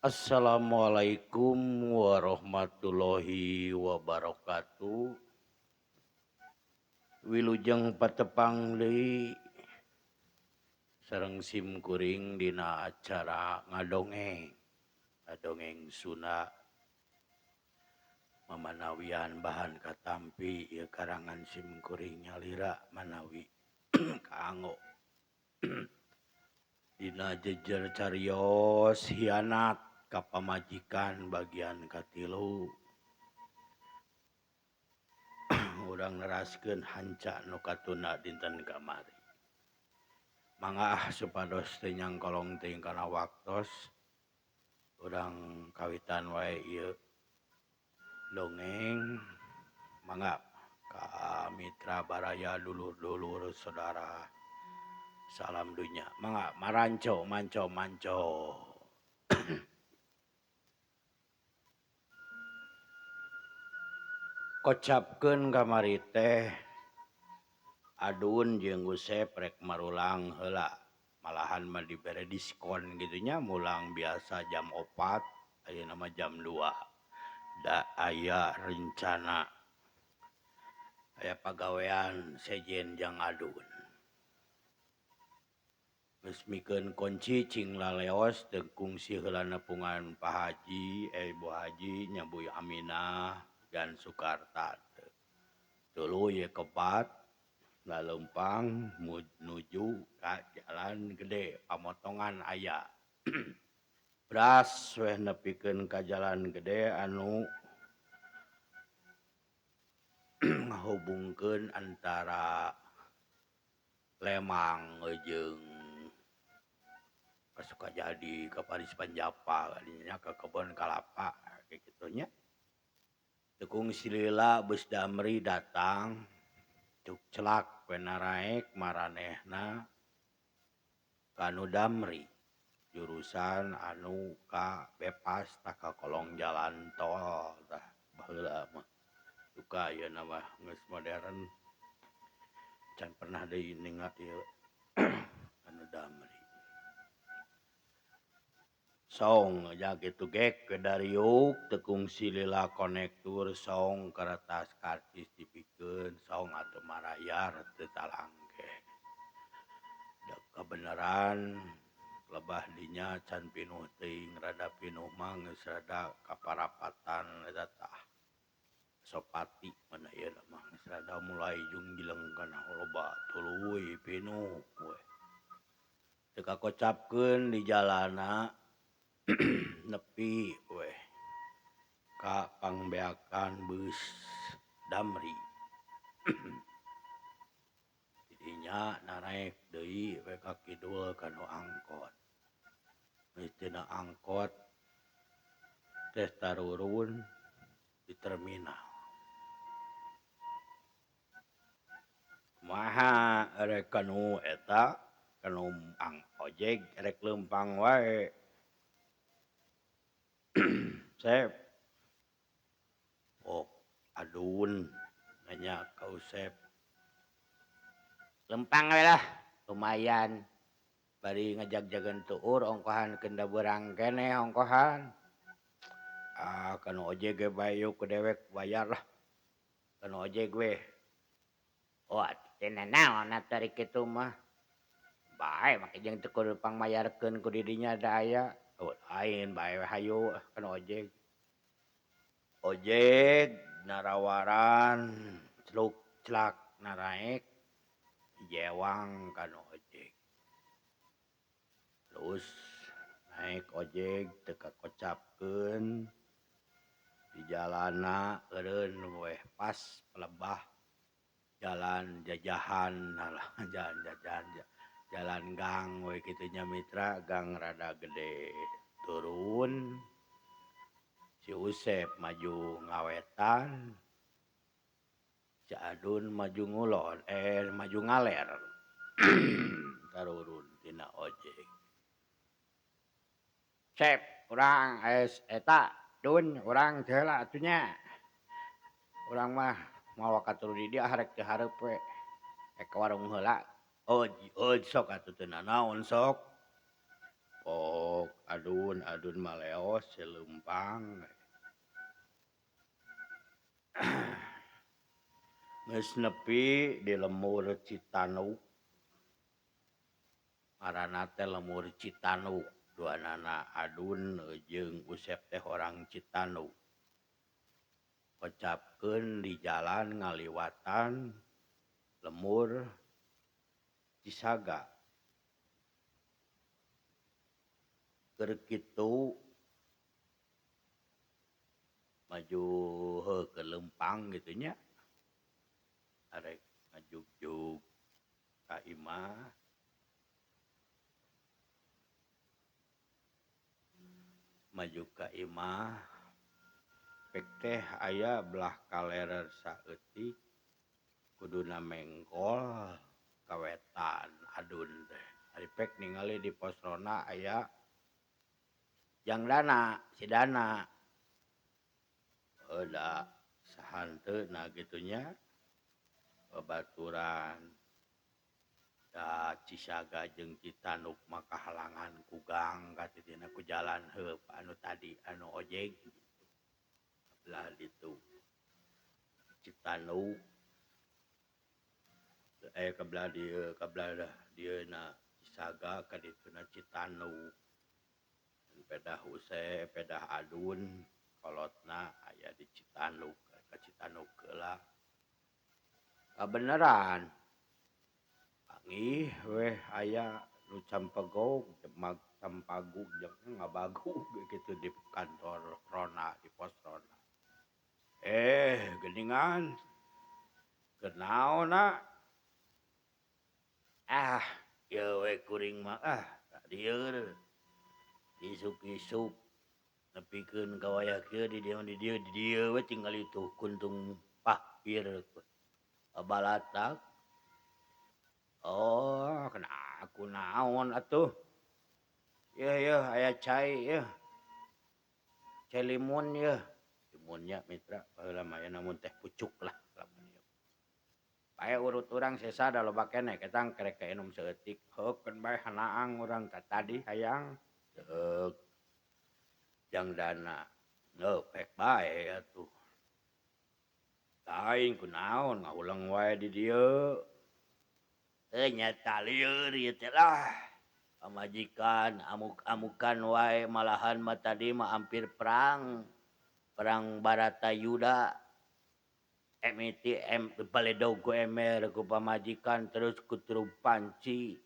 Assalamualaikum warahmatullahi wabarakatuh. Wilujeng patepang deui sareng sim kuring dina acara ngadongeng. Ngadongeng Sunda mamanawian bahan katampi ieu karangan sim kuring nyalira manawi kaanggo. Dina jejer carios hianat ka pamajikan bagian katilu. Urang neraskeun hanca nu katunda dinten kamari. Mangga ah supados teu nyangkolong teuing kana waktos urang kawitan wae ieu dongeng. Mangga ka mitra baraya dulur-dulur saudara salam dunya. Mangga maranco manco manco. Kocapkeun kamari teh Adun jeung Usep rek marulang heula malahan mah dibere diskon kitu nya mulang biasa jam 4 ayeuna mah jam 2 da aya rencana aya pagawean sejen jang Adun. Geus mikeun kunci cing laleos teu kungsi heula nepungan Pak Haji, Ibu Haji nya Bu Aminah dan Sukarta. Tuluy kepat laleumpang nuju ka jalan gede pamotongan aya. Bras weh nepikeun ka jalan gede anu ngahubungkeun antara Lemang jeung Sukajadi ka Paris Panjapa kadinya ka kebon kalapa kitu nya. Teu kungsi lila bus Damri datang cuk celak we naraek maranehna kanu Damri jurusan anu ka Bepas tah ka kolong jalan tol tah baheula mah. Duka ayeuna mah geus modern can pernah deui ningat ieu anu Damri. Song ja kitu gek ke dariuk teu kungsi lila konektur song kertas karcis dipikeun song atuh marayar teu talangke. Da kabeneran lebah dinya can pinuh teuing rada pinuh mah geus rada kaparapatan eta tah. Sopati mana ieu mah geus rada mulai jungjleng kana loba tuluy pinuh we. Teu kakocapkeun di jalana nepi weh ka pangbeakan bus Damri. Didinya naraek deui we ka kidul kanu angkot. Geus tina angkot teh tarurun di terminal. Kumaha rek kanu eta kanu ojek rek leumpang wae. Sep. Oh, Adun nanya ka Usep. Lempang we lah, lumayan. Bari ngajag-jagan tuur ongkohan keun da beurang keneh ongkohan. Ah, kanu ojek ge bae yuk ku dewek bayar lah. Kanu ojek we. Oh, teh nanaon atuh ari kitu mah. Bae make jeung teu kudu pangmayarkeun ku didinya da aya. Oh, lain bae we hayu kana ojek. Ojek narawaran celuk celak naraek jewang kana ojek. Terus naik ojek teu kakocapkeun di jalana eureun weh pas pelebah jalan jajahan jalan jajahan jalan gang we kitu nya mitra gang rada gede turun si Usep maju ngawetan si Adun maju ngulon maju ngaler tarurun tina ojek. Sep urang es eta Dun urang teh heula atuh nya. Urang mah mawa ka tuluy di dieu harek teu hareup we. Rek ka warung heula. Oh, sok atuh teu nanaon sok. Pok Adun adun maleos selempang. Geus nepi di lemur Citanuk. Ngaranna teh lemur Citanuk. Duanana Adun jeung Usep teh orang Citanuk. Kocapkeun di jalan ngaliwatan lemur Cisaga. Keur kitu maju heuh ke lempang kitu nya. Arek ngajugjug ka imah. Maju ka imah pek teh aya belah kaler saeutik kuduna mengkol kawetan Adun teh. Ari pek ningali di pos ronda aya Jang Dana, si Dana. Da sahanteuna kitu nya babaturan da Cisaga jeung Citanuk mah kahalangan ku gang katitina ku jalan heup anu tadi anu ojek gitu. Belah ditu Citanuk ka belah dieu ka belah dieu na Cisaga ka dituna Citanuk. Pedah Usep, pedah Adun, kolotna aya di Citanuk, ka Citanuk heula. Kabeneran panggih weh aya nu campegog, campagug jeung ngabagug kitu di kantor Rona, di pos Rona. Geuningan. Keur naon na? Ah, ieu we kuring mah ah, lieur. Isuk-isuk nepikeun ka wayah kieu di dieu di dieu di dieu we tinggal itu kuntung pahpir balatak. Oh, kena aku naon atuh. Yeuh yeuh aya cai yeuh. Cai limun yeuh. Limunnya mitra baheula mah aya namun teh pucuk lah lamun ieu. Bae urut urang sesa da loba keneh ketang kerek kainum saeutik. Heukeun bae hanaang urang ka tadi hayang. Ceuk Jang Dana pek bae atuh. Lain kunaon ngahuleng wae di dieu. Nyata lieur ieu teh lah. Pamajikan amuk-amukan wae malahan mah tadi mah hampir perang. Perang Baratayuda. Miti M baledog ku emer ku pamajikan terus ku truk panci.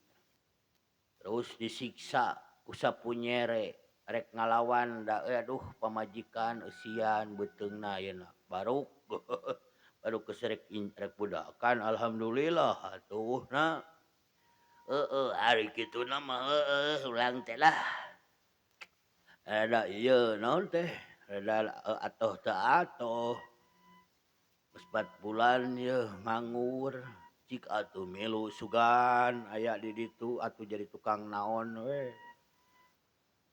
Terus disiksa ku sapu nyere rek ngalawan da aduh pamajikan eusian beuteungna ayeuna baruk baru keserek rek budakan alhamdulillah atuh na heueuh ari kituna mah heueuh urang teh lah rada ieu naon teh rada atoh teu atoh geus 4 bulan yeuh nganggur cik atuh milu sugan aya di ditu atuh jadi tukang naon we.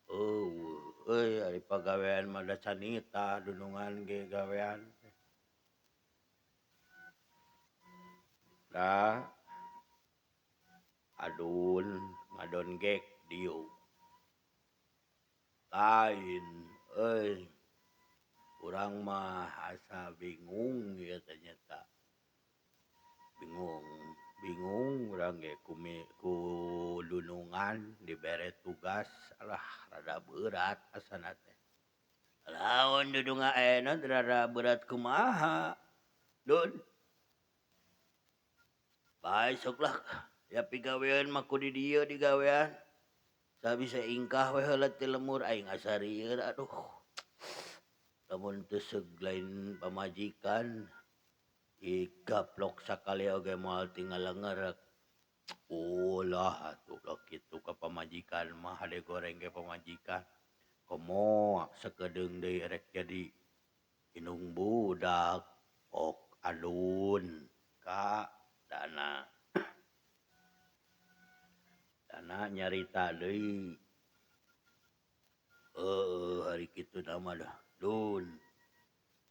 Euy ari pagawean mah da canita dunungan ge gawean. Da Adun ngadon gek dieu. Lain euy urang mah asa bingung ieu teh nyata. Bingung urang ge ku dunungan dibere tugas alah rada berat asana teh. Laon dudunga ayeuna rada berat kumaha? Dun. Bae sok lah ya pigawean mah ku di dieu digawean. Sabisa ingkah we heula ti lemur aing asa rieur aduh. Lamun teu seug lain pamajikan igaplok sakali oge moal tinggal lengerek. Ulah atuh lah kitu ka pamajikan mah hade goreng ge pamajikan. Komo sakedeung deui rek jadi indung budak ok Adun ka Dana. Dana nyarita deui. Heueuh ari kitu mah dah Dun.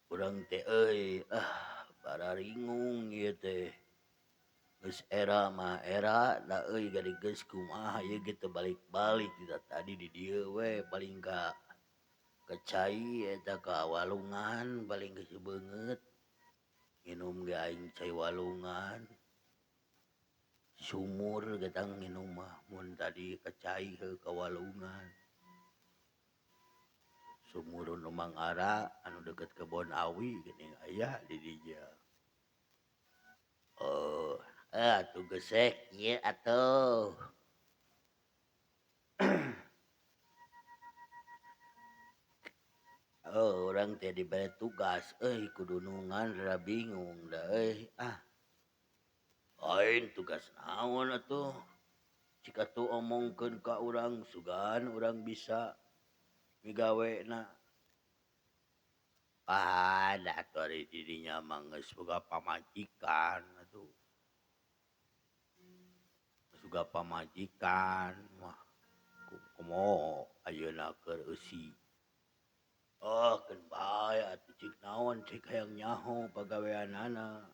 Urang teh euy ah bararingung ieu teh. Geus era mah era da euy gari geus kumaha ieu ge teu balik-balik kita tadi di dieu we paling ka cai eta ka walungan paling geus beungeut. Nginum ge aing cai walungan. Sumur getang nginum mah mun tadi ka cai heuh ka walungan. Sumur nu Mangara anu deukeut kebon awi geuning aya di dinya. Oh, atuh gesek ieu atuh. Oh, urang teh dibere tugas euy kudunungan rada bingung da euy ah. Lain tugas naon atuh. Cik atuh omongkeun ka urang sugan urang bisa migawena. Ah, da atuh ari di dinya mah geus boga pamajikan atuh. Boga pamajikan mah komo ayeuna keur eusi. Oh, keun bae atuh cik naon cik hayang nyaho pagaweanana.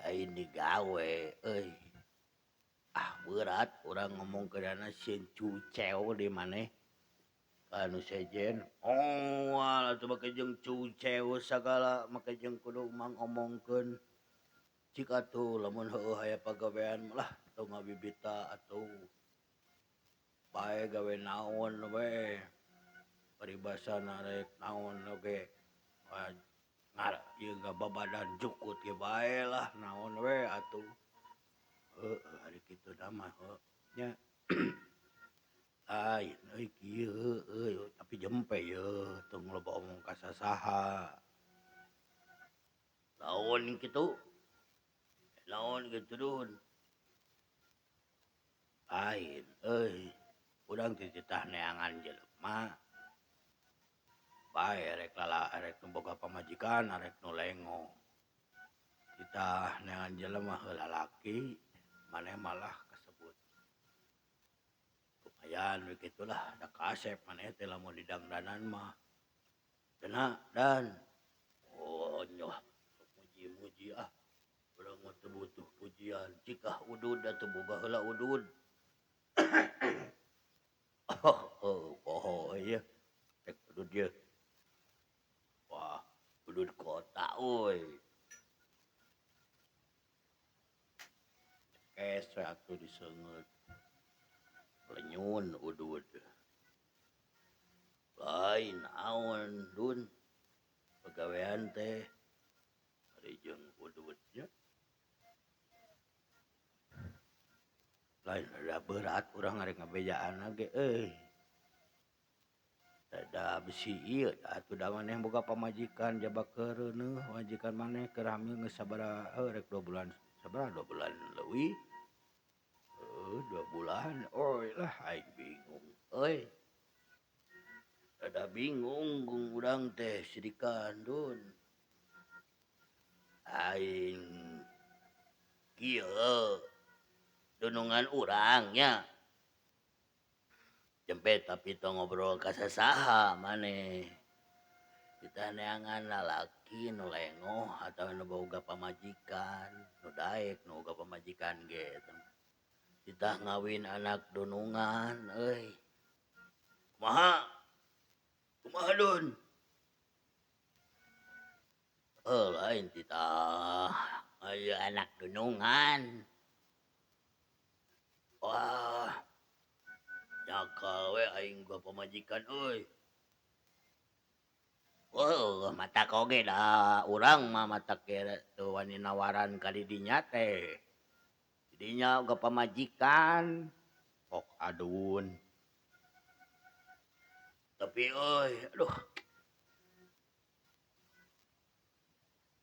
Lain digawe euy. Ah berat urang ngomong keunana sieun cucew di maneh. Anu sejen oh atuh make jeung cucew sagala make jeung kudu mangomongkeun. Cik atuh lamun heueuh aya pagawean lah tong ngabibita atuh. Bae gawe naon we. Paribasana rek naon oge. Ngar ieu ngababadan jukut ge bae lah naon we atuh. Heueuh ari kitu da mah heuh nya. Lain euy kieu euy tapi jempe yeuh tong loba omong ka sasaha. Naon kitu? Naon kitu dun? Lain euy urang teh titah neangan jelema. Bae rek lala rek nu boga pamajikan arek nu lengo. Titah neangan jelema heuh lalaki maneh malah kasebut. Lumayan we kitulah da kasep maneh teh lamun didangdanan mah. Dena dan oh nyoh muji-muji ah. Urang mah teu butuh pujian cik ah udud atuh boga heula udud. Oh, poho ieu. Rek udud ieu. Wah, udud kota euy. Cekes we atuh diseungeut. Lenyun udud. Lain naon dun pagawean teh ari jeung udud nya. Lain rada berat urang arek ngabejaan ge euy. Rada besi ieu atuh da maneh boga pamajikan jaba keureuneuh majikan maneh keur hamil geus sabaraha heuh rek 2 bulan sabaraha 2 bulan leuwih. Heuh 2 bulan euy lah aing bingung euy. Rada bingung gung urang teh sidikan dun. Aing kieu dunungan urang nya. Jempe tapi tong ngobrol ka sasaha maneh. Kita neangan lalaki nu lengoh atawa nu boga pamajikan, nu daek nu boga pamajikan ge. Kita ngawin anak dunungan euy. Kumaha? Kumaha dun? Oh, lain titah aya anak dunungan. Wah, nyakal we aing gua pamajikan euy. Oh, mata koge da urang mah mata kere teu wani nawaran ka didinya teh. Didinya uga pamajikan. Ok adun. Tapi euy, aduh.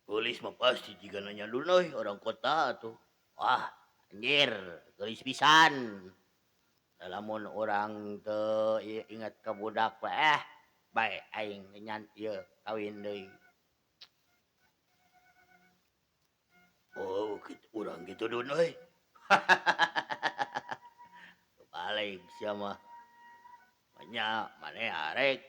Geulis mah pasti jiga nanya dun euy orang kota atuh. Wah, anjir, geulis pisan. Lamun urang teu inget ka budak we bae aing nyan ieu kawin deui. Oh, kitu urang kitu dun euy. Balik sia mah. Nya maneh arek.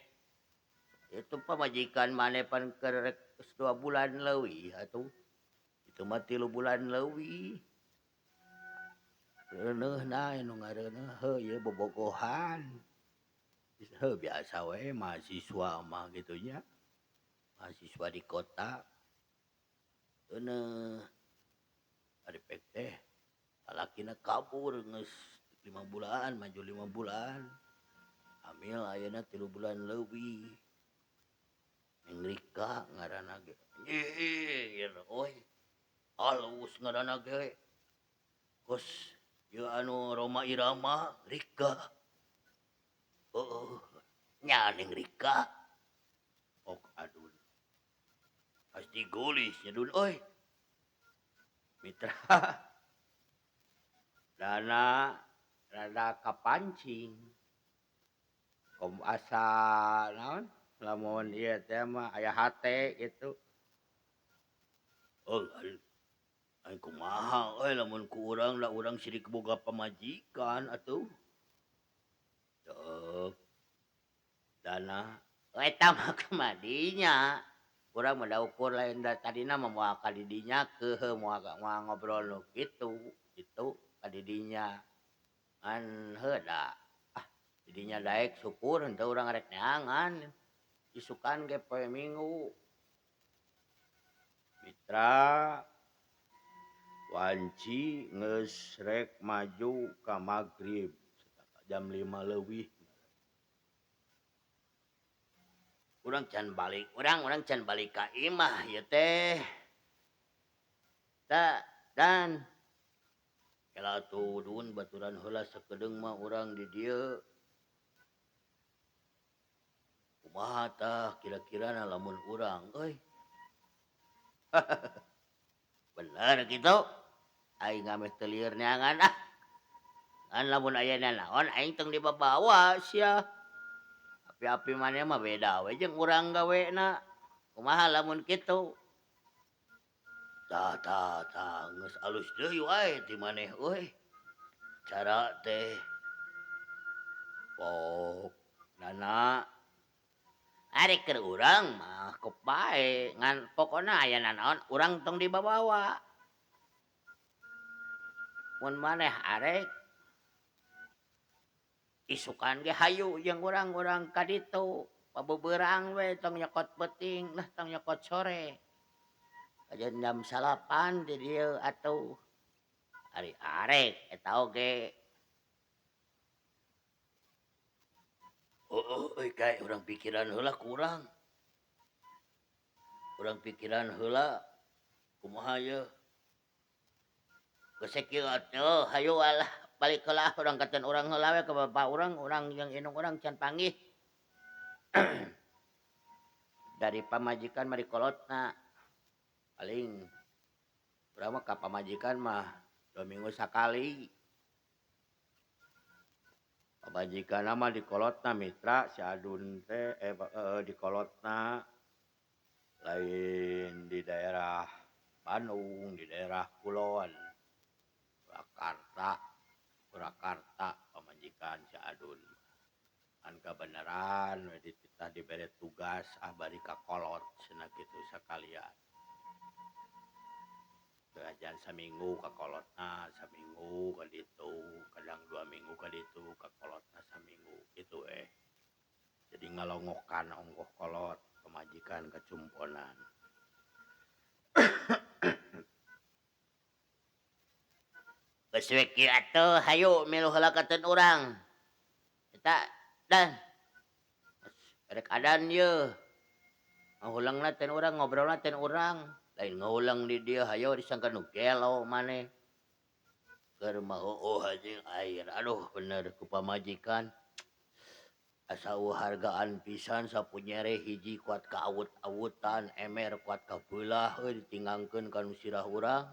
Itu pamajikan maneh pan keur rek 2 bulan leuwih atuh. Itu mah 3 bulan leuwih. Reuneuhna nu ngareuneuh heuh ieu bobogohan. Heuh biasa we mahasiswa mah kitu nya. Mahasiswa di kota. Reuneuh. Ari pek teh lalakina kabur geus 5 bulan, maju 5 bulan. Hamil ayeuna 3 bulan leuwih. Neng Rika ngaranna ge. Anjir euy. Halus ngaranna ge. Kos ieu anu Roma Irama Rika. Heueuh. Nya Neng Rika. Ok adun. Pasti geulis nya dun euy. Mitra. Dana rada kapancing. Kom asa naon? Lamun ieu teh mah aya hate kitu. Oh, aing kumaha euy lamun ku urang da urang sirik boga pamajikan atuh. Cek. Dana eta mah kumadinya. Urang mah da ukur lain da tadina mah moal ka didinya keuheuh moal ngobrol nu kitu, kitu ka didinya. Ngan heuh da ah didinya daek syukur henteu urang rek neangan. Isukan ge poe Minggu. Mitra wanci geus rek maju ka magrib jam 5 leuwih. Urang can balik, urang can balik ka imah ieu teh. Ta dan kela atuh dun baturan heula sakedeung mah urang di dieu. Kumaha tah kira-kirana lamun urang euy. Bener kitu. Aing ameh teu lieur neangan ah. Ngan lamun aya nanaon aing tong dibabawa sia. Api-api maneh mah beda we jeung urang gawena. Kumaha lamun kitu? Tah tah tah geus alus deui wae ti maneh euy. Cara teh. Pok nana ari keur urang mah kop bae ngan pokona aya nanaon urang tong dibabawa. Mun maneh arek isukan ge hayu jeung urang-urang ka ditu pabeberang we tong nyokot peuting lah tong nyokot sore. Kajeun jam 9 di dieu atuh. Ari arek eta oge. Oh, euy kae urang pikiran heula kurang. Urang pikiran heula kumaha yeuh. Geus kieu atuh hayu alah balik heula urang katen urang heula we ka bapa urang, urang jeung indung urang can panggih. Dari pamajikan mah dikolotna. Paling urang mah ka pamajikan mah 2 minggu sakali. Pamajikan mah dikolotna mitra si Adun teh dikolotna lain di daerah Bandung, di daerah Kulon, Purwakarta. Purwakarta pamajikan si Adun. An kabeneran we dititah dibere tugas ah bari ka kolot cenah kitu sakalian. Kajian saminggu ka kolotna, saminggu ka ditu, kadang 2 minggu ka ditu ka kolotna saminggu kitu eh. Jadi ngalongokan ongkoh kolot pamajikan kacumponan. Geus we kieu atuh hayu milu heula ka teun urang. Eta dan rek adan yeuh. Ngahulengna teun urang, ngobrolna teun urang. Lain ngahuleng di dieu hayu disangka nu gelo maneh. Keur mah heueuh anjing air. Aduh bener ku pamajikan. Asa hargaan pisan sapu nyere hiji kuat ka awut-awutan, emer kuat ka beulah euy ditinggangkeun ka nu sirah urang.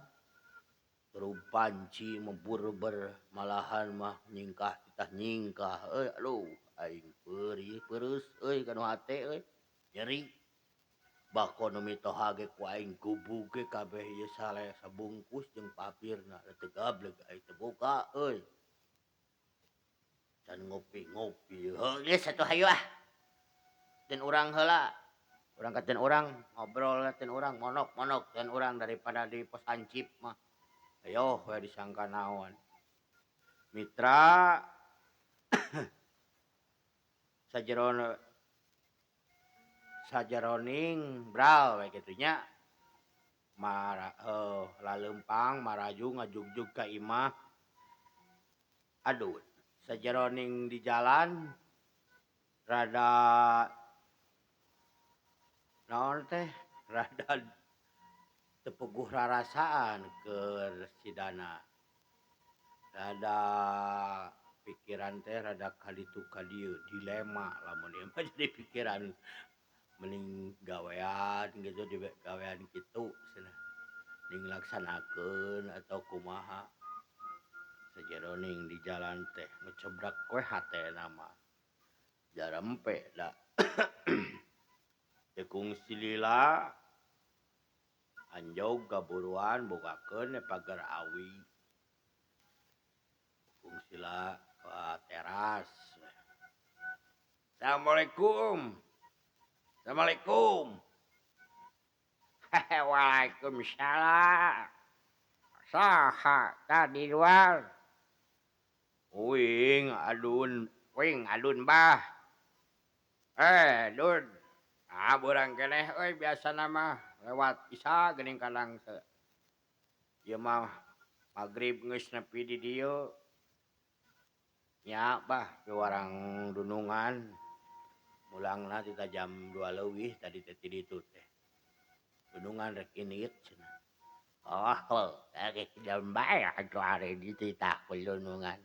Terus panci memburber malahan mah nyingkah titah nyingkah euy aduh aing peurih peureus euy kana hate euy nyeri bako nu mitoha ge ku aing gubug ge kabeh ieu sale sabungkus jeung papirna teu gableg aing teu boga euy can ngopi-ngopi heuh geus atuh hayu ah dan urang heula Urang katen urang ngobrol katen urang monok-monok dan urang daripada di pos hansip mah. Ayo we disangka naon. Mitra sajeron sajeroning bral we kitu nya. Mara laleumpang maraju ngajugjug ka imah. Aduh, sajeroning di jalan rada naon teh rada teu puguh rarasaan keur si Dana. Rada pikiran teh rada kaditu ka dieu dilema lamun ieu mah jadi pikiran mending gawean gitu di gawean kitu cenah ning laksanakeun atau kumaha. Sajeroning di jalan teh ngecebrak we hatena mah. Jarempe da. Kungsi lila anjog gaburuan bukakeun pagar awi. Kungsi lila ke teras. Assalamualaikum. Assalamualaikum. Waalaikumsalam. Saha tadi luar? Uing adun, uing adun bah. Dun. Ah, burang keneh euy biasana mah lewat isa geuning kadang teu. Ieu mah magrib geus nepi di dieu. Nya bah piwarang dunungan. Mulangna tita jam 2 leuwih tadi teh ti ditu teh. Dunungan rek indit cenah. Oh, rek jam bae atuh ari dititah ku dunungan.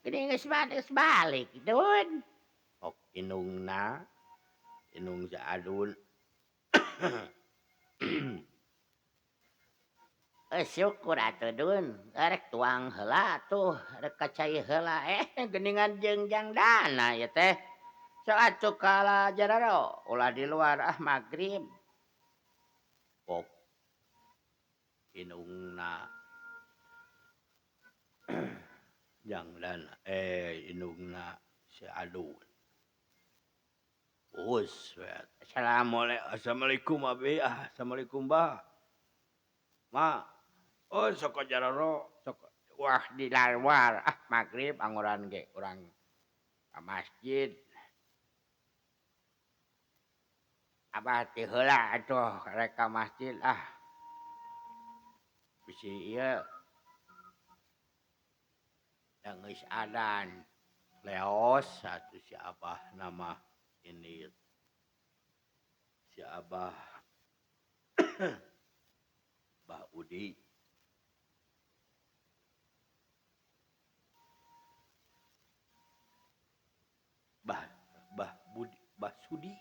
Geuning geus balik dun. Ok indungna. Inung si adun. Syukur atuh dun, rek tuang heula atuh, rek kacai heula geuningan jeung Jang Dana ieu teh. Sok atuh kala jararo ulah di luar ah magrib. Pok indungna Jang Dana indungna si adun. Us, assalamualaikum, assalamualaikum abi, assalamualaikum bah. Ma, oh sok jaroro, sok wah di luar ah magrib anguran ge urang ka masjid. Abah ti heula atuh rek ka masjid ah. Bisi ieu da geus adan. Leos atuh si abah nama ini si abah Bah Udi. Bah Bah Budi Bah Sudi.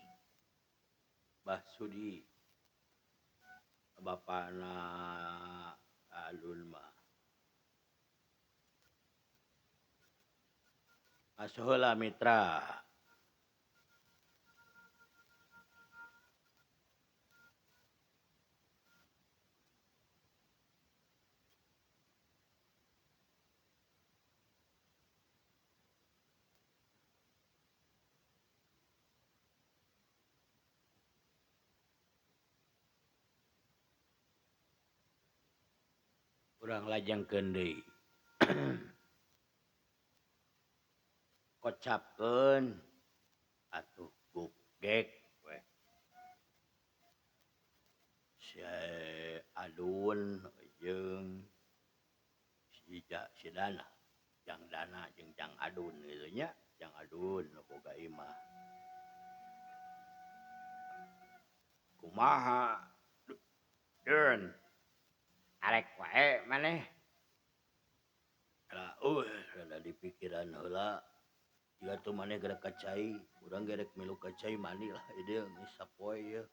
Bah Sudi bapana alun mah. Asuh heula mitra. Urang lajengkeun deui. Kocapkeun atuh gugek we. Si adun jeung si Dana, Jang Dana jeung Jang Adun kitu nya, Jang Adun nu boga imah. Kumaha? Deun. Arek wae maneh. Rada dipikiran heula. Jika tuh maneh gerek ka cai, urang gerek milu ka cai mandi lah ieu geus sapoe ieu.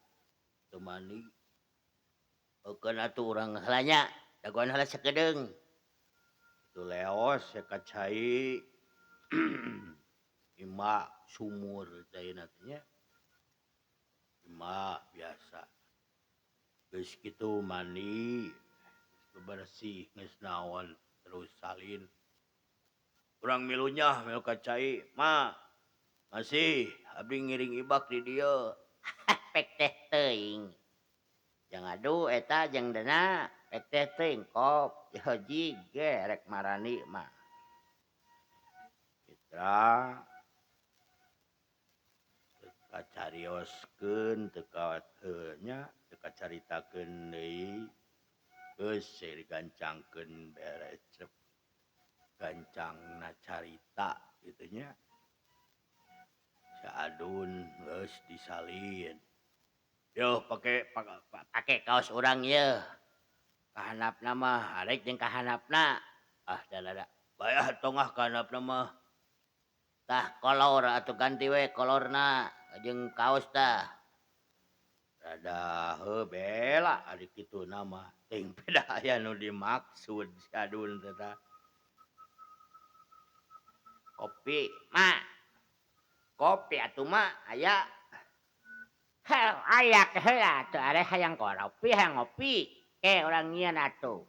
Teu mandi. Eukeun atuh urang heula nya, dagoan heula sakedeung. Itu leos ya ka cai. Ima sumur caina teh nya. Ima biasa. Geus kitu mandi. Bersih geus naon terus salin. Urang milunya milu ka cai, "Ma, masih abdi ngiring ibak di dieu." Pek teh teuing. Jang adu eta jeung dana pek teh teuing kop jig ge rek marani mah. Mitra teu kacarioskeun teu ka nya teu kacaritakeun deui geus digancangkeun beres gancangna carita kitu nya. Si Adun geus disalin. Yo pake pake kaos urang yeuh. Kahanapna mah arek jeung kahanapna. Ah da da. Bayah tongah kahanapna mah. Tah kolor atuh ganti we kolorna jeung kaos tah. Rada heuh bela ari kituna mah teuing beda aya nu dimaksud si Adun teh tah. Kopi mak. Kopi atuh mak aya. Heh aya ke heula atuh are hayang kopi hayang ngopi ke urang nyieun atuh.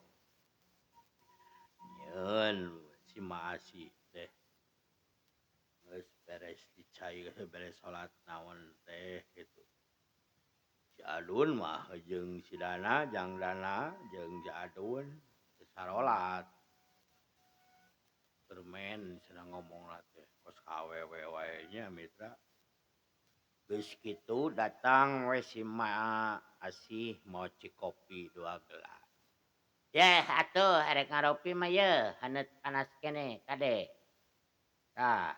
Nyieun si Maasi teh. Geus beres dicai geus beres salat naon teh kitu. Si Adun mah jeung si Dana jang Dana jeung si Adun teu sarolat. Permen cenah ngomongna teh kos ka awewe wae nya mitra. Geus kitu datang we si Ma Asih moci kopi 2 gelas. Yeh atuh erek ngaropi mah yeuh haneut panas keneh kade. Tah.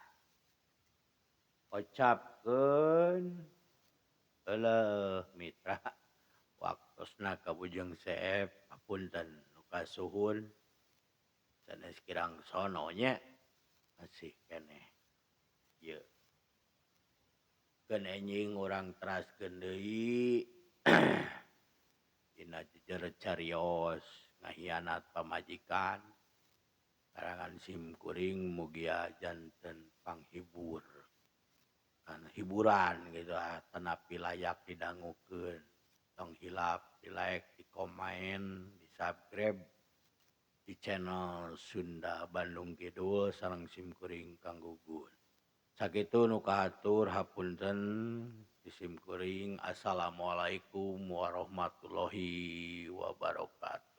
Ocapkeun euleuh mitra waktosna ka Bujeng Seep hapunten nu kasuhun. Sanes kirang sono nya masih keneh ieu. Keun enjing urang teraskeun deui dina jejer carios ngahianat pamajikan karangan sim kuring mugia janten panghibur. Kan hiburan gitu ah tanapi layak didangukeun. Tong hilap di like, di komen, di subscribe di channel Sunda Bandung Kidul sareng sim kuring Kang Gugun. Sakitu nu kahatur hapunten di sim kuring. Assalamualaikum warahmatullahi wabarakatuh.